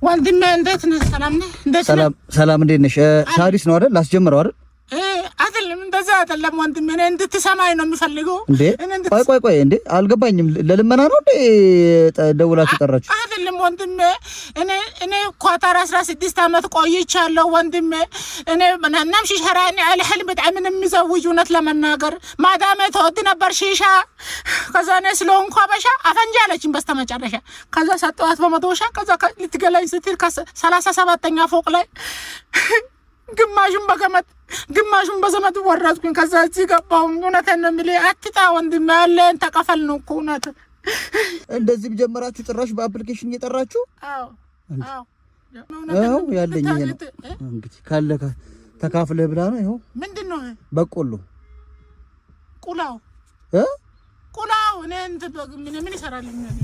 ወንድሜ እንዴት ነህ? ሰላም ነህ? እንዴት ነህ? ሰላም ሰላም፣ እንዴት ነሽ? ሳሪስ ነው አይደል? ላስጀምረው አይደል? አይደለም፣ እንደዛ አይደለም ወንድሜ፣ እኔ እንድትሰማኝ ነው የምፈልገው። እንዴ ቆይ ቆይ ቆይ፣ እንዴ አልገባኝም። ለልመና ነው እንዴ ደውላችሁ ጠራችሁ? አይደለም ወንድሜ፣ እኔ ኳታር 16 ዓመት ቆይቻለሁ ወንድሜ። እኔ ናም ሺሻራኒ አልሕልም በጣም የሚዘውጅ እውነት ለመናገር ማዳሜ ተወድ ነበር ሺሻ። ከዛ እኔ ስለሆንኩ አበሻ አፈንጂ አለችኝ በስተመጨረሻ። ከዛ ሰጠዋት በመዶሻ። ከዛ ልትገላኝ ስትል 37ኛ ፎቅ ላይ ግማሹን በገመድ ግማሹን በዘመድ ወረድኩኝ። ከዛ እዚህ ገባሁ። እውነቴን ነው የምልህ፣ አትጣ ወንድሜ፣ ያለን ተቀፈል ነው እኮ እውነት። እንደዚህ ጀመራችሁ? ጭራሽ በ application እየጠራችሁ? አዎ አዎ። ይኸው ያለኝ ይሄ ነው እንግዲህ፣ ካለ ተካፍለህ ብላ ነው። ይኸው። ምንድን ነው? በቆሎ። ቁላው። እ ቁላው እኔ እንትን ምን ይሰራልኛል?